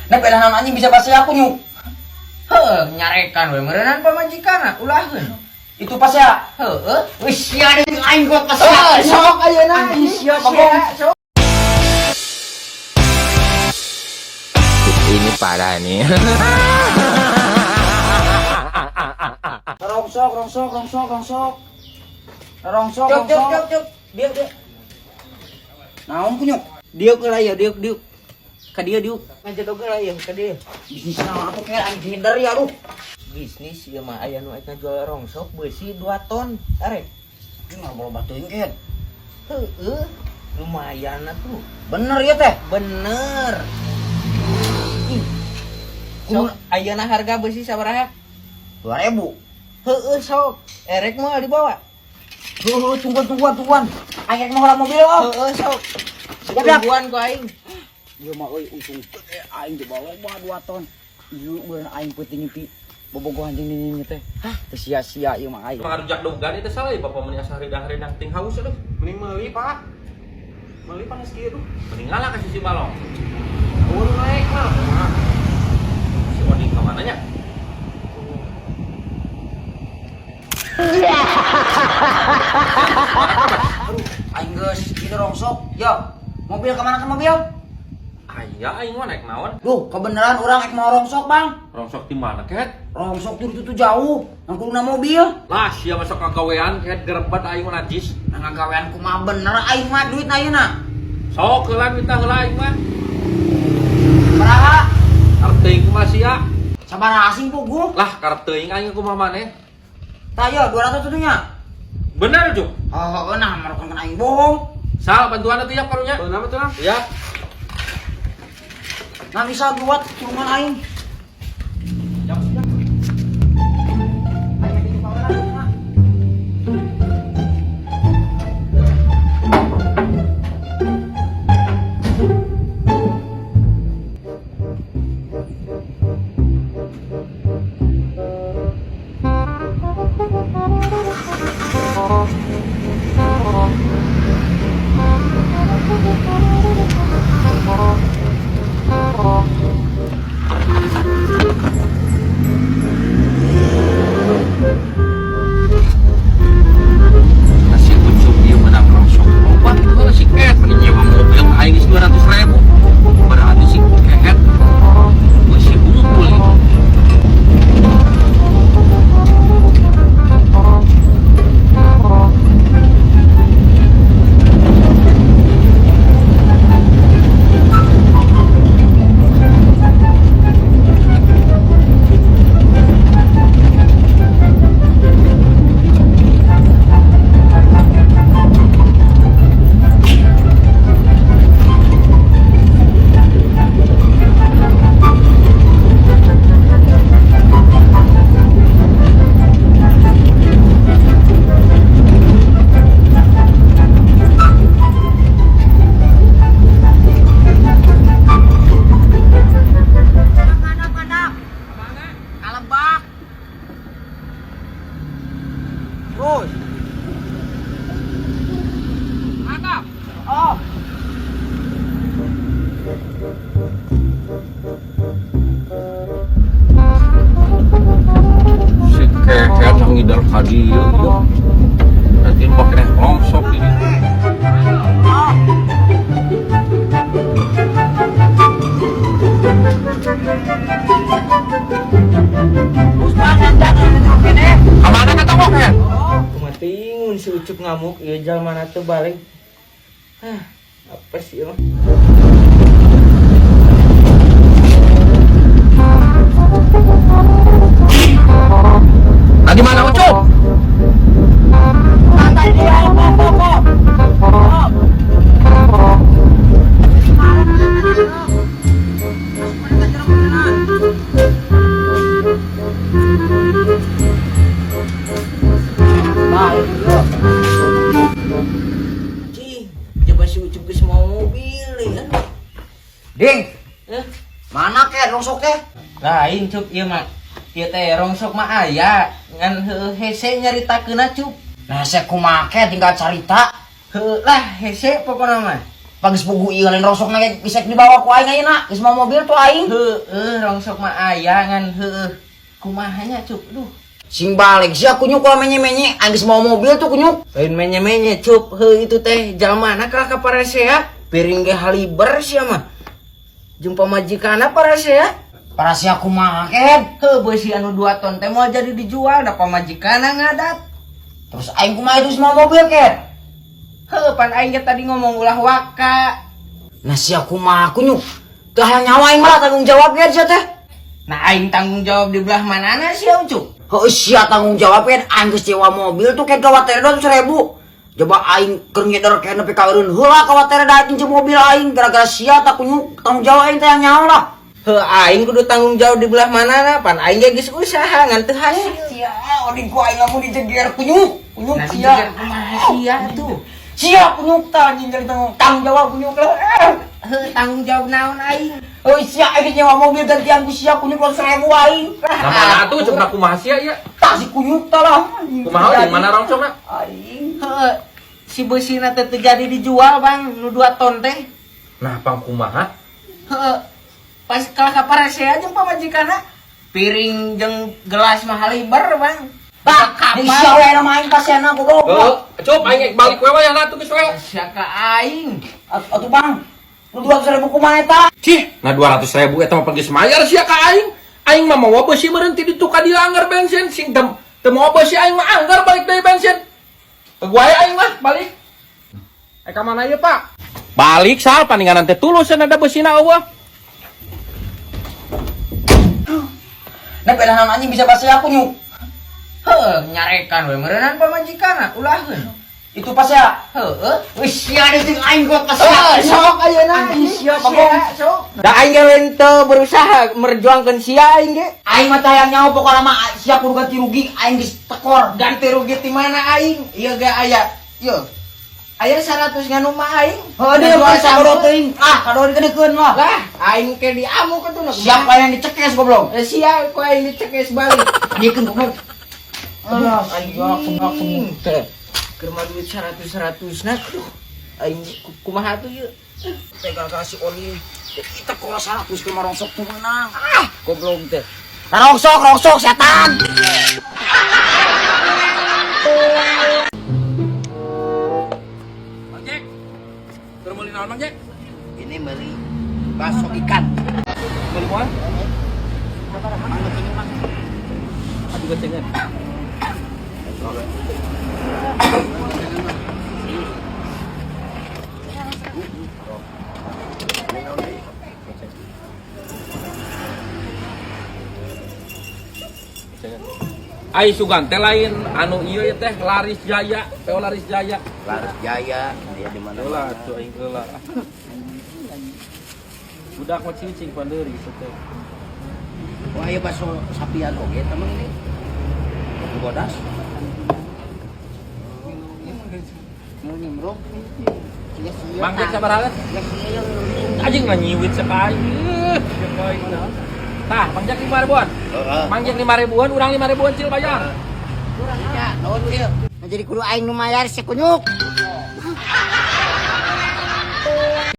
Nah, pedahan anjing bisa pasea aku nyuk. Heuh, nyarekan we meureunan pamajikanna ulaheun. Itu pasea. Heueuh. Wih, sia deui aing kuat pasea. Oh, sok ayeuna. Anjing sia bagong. Sok. Ini parah nih. Rongsok, rongsok, rongsok, rongsok. Rongsok, Cuk, cuk, rongsok. cuk, cuk. Diuk, diuk. Naon ku nyuk? Diuk lah ya, diuk, diuk. Ka dieu diuk. Ngajedog lah ya, ka dieu. Bisnis naon atuh kayak anjing ngider ya aduh. Bisnis ieu mah aya nu aing ngajual rongsok beusi 2 ton. Arek. Anjing loba teuing ken. Heueuh. Lumayan atuh. Bener ya teh. Bener. Ih. Sok ayeuna harga beusi sabaraha? 2000. Heueuh sok. Erek moal dibawa. Heuh, tungguan, tungguan, tungguan. Aing mau mobil oh. Heueuh sok. Siap, siap. Tungguan ku aing. Ieu mah euy untung gede aing dibawa loba 2 ton. Ieu meureun aing peuting mimpi bobogohan jeung nini teh. Hah, teu sia-sia ieu mah aing. Pangarujak dogan itu salah ya bapak meni asa haridang-haridang ting haus aduh. Mending meuli, Pak. Meuli panas kieu tuh. Mending ngalah ka si balong. Eueuh naik mah. Si Oding ka mana nya? Aduh, aing geus ieu rongsok. Yo, mobil ka mana ka mobil? Aya aing mah naik naon? Duh, kebenaran orang ek mau rongsok, Bang. Rongsok di mana ket? Rongsok tuh itu jauh, nang kuduna mobil. Lah sia masuk kagawean ket gerebat aing mah najis. Nang ngagawean kumaha bener aing mah duit ayeuna. Sok heula minta heula aing mah. Baraha? Karep teuing kumaha sia? Sabaraha asing puguh? Lah karep teuing aing kumaha maneh? Tah yo 200 tuh nya. Bener Cuk. Oh, nah marokan aing bohong. Sal bantuan atuh ya karunya. Beunam atuh lah. Ya. Nah bisa buat tulungan aing. Jam siap. Aing di paweran nah. Nasi ucup ieu menang rongsok loba itu heula si Ket meni nyewa mobil ka aing geus 200.000. Berarti si Ket beusi bungkul ieu. Mandap, mandap. Kalebak. Terus. Mantap. Oh. Si Ket yang ngidar ka dieu ieu. Nanti pakai rongsok ini. Oh. Terus banget jangan nunjukin eh. Ka mana kata kok Ket? Oh. Kumaha si Ucup ngamuk ieu jalmana teu balik. Hah, apa sih ieu mah? Nah di mana Ucup? Santai dia, kok, kok, kok. Oh. Nah, itu dia. Cing, coba si Ucup geus mau mobil ya. Ding, Eh, mana kek rongsok teh? lain Cup ieu mah. Ieu teh rongsok mah aya ngan heueuh hese nyaritakeunna Cup. Nah, saya kumaha tinggal carita. Heueuh lah hese pokona mah. Pagis pugu ieu lain rongsok na ge geus dibawa ku aing ayeuna. Geus mau mobil tuh aing. Heueuh, rongsok mah aya ngan heueuh. Kumaha nya, Cup? Duh. Sing balik sia kunyuk ulah menye-menye. Aing geus mau mobil tuh kunyuk. Lain menye-menye, Cup. Heuh itu teh jalmana kalah ka parasea. Piring ge haliber sia mah. Jeung pamajikanna parasea. Parasea kumaha, Ken? Heuh, beusi anu 2 ton teh moal jadi dijual da pamajikanna ngadat. Terus aing kumaha itu mau mobil, Ken? Heuh, pan aing ge tadi ngomong ulah waka. Nah sia kumaha kunyuk. Teu hayang nyawa aing malah tanggung jawab Ken sia teh. Nah aing tanggung jawab di belah manana sia, Ucup? Heuh sia tanggung jawab Ken, aing geus nyewa mobil tuh Ken ka watere 200.000. Coba aing keur ngeder Ken nepi ka eureun heula ka watere da jeung mobil aing gara-gara sia tak kunyuk tanggung jawab aing teh yang nyawa lah. Heuh, aing kudu tanggung jawab di belah manana, pan aing ge geus usaha ngan teu hasil. Sia, oding ku aing lamun dijeger kunyuk. Kunyuk Nah, sia. dijeger kumaha sia tuh? Sia kunyuk tah anjing jadi tanggung jawab kunyuk lah. Heuh, tanggung jawab naon aing? Oh sia aing nyewa mobil gantian ku sia kunyuk 200.000 aing. Nah mana atuh cek kumaha sia ieu? Tah si kunyuk tah lah. Kumaha di mana rongsokna? Aing. Heuh, si beusina teh teu jadi dijual, Bang, nu 2 ton teh. Nah pang kumaha? Heuh, pas kalah ka parasea jeung pamajikanna. Piring jeung gelas mah haliber, Bang. Tah, di sia we nama aing pasiana goblok. Heuh, Cup aing balik we wayahna atuh geus we. Sia ka aing. Atuh Bang, nu 200.000 kumaha eta? Cih, nah 200.000 eta mah geus mayar sia ka aing. Aing mah mawa beusi meureun ti ditu ka dieu anggar bensin sing teu mawa beusi aing mah anggar balik deui bensin. Teu wae aing mah balik. Eh ka mana ieu, Pak? Balik sal paninganan teh tulus ada beusina eueuh. Nah, pelahan anjing bisa bahasa aku nyuk. Heuh, nyarekan we meureunnan pamajikanna ulaheun. Itu pas ya. Heueuh. Wih, sia deui aing gua pas. Heuh, sok ayeuna Anjing sia bagong. sok. Da aing ge lain teu berusaha merjuangkeun sia aing ge. Aing mah tayang nyawa pokona mah sia kudu ganti rugi aing geus tekor. Ganti rugi ti mana aing? Ieu ge aya. Ieu. Aya 100 nganu mah aing. Heuh deui Jual pas sambel. kado teuing. Ah, kado dikedekeun lah. Lah, aing ke diamuk atuh na. Siapa yang dicekes goblok? Eh, sia ku aing dicekes balik. Dikeun goblok. Alah, aing aku teh. Keur mah duit 100-100 na. Aduh, aing kumaha tuh ieu? Teh gara-gara si Oni. Kita kora 100 ke rongsok tuh menang. Ah, goblok teh. Rongsok, rongsok setan. Mang Jack. Keur meuli naon Mang Jack? Ini beli bakso ikan. Meuli moal? Aduh gocengan. Ai sugan teh lain anu ieu ye teh Laris Jaya, Teo Laris Jaya. Laris Jaya, dia di mana? Heula atuh aing heula. Budak mah cicing pandeuri teh. Wah, iya bakso sapian oge temen ini. Bodas. Mang Jack sabaraha? Anjing mah nyiwit sekali. Tah, Mang Jack 5.000-an. Heeh. Mang Jack 5.000-an, urang 5.000-an cil bayar. Ya, naon ieu? Nah, jadi kudu aing nu mayar si kunyuk.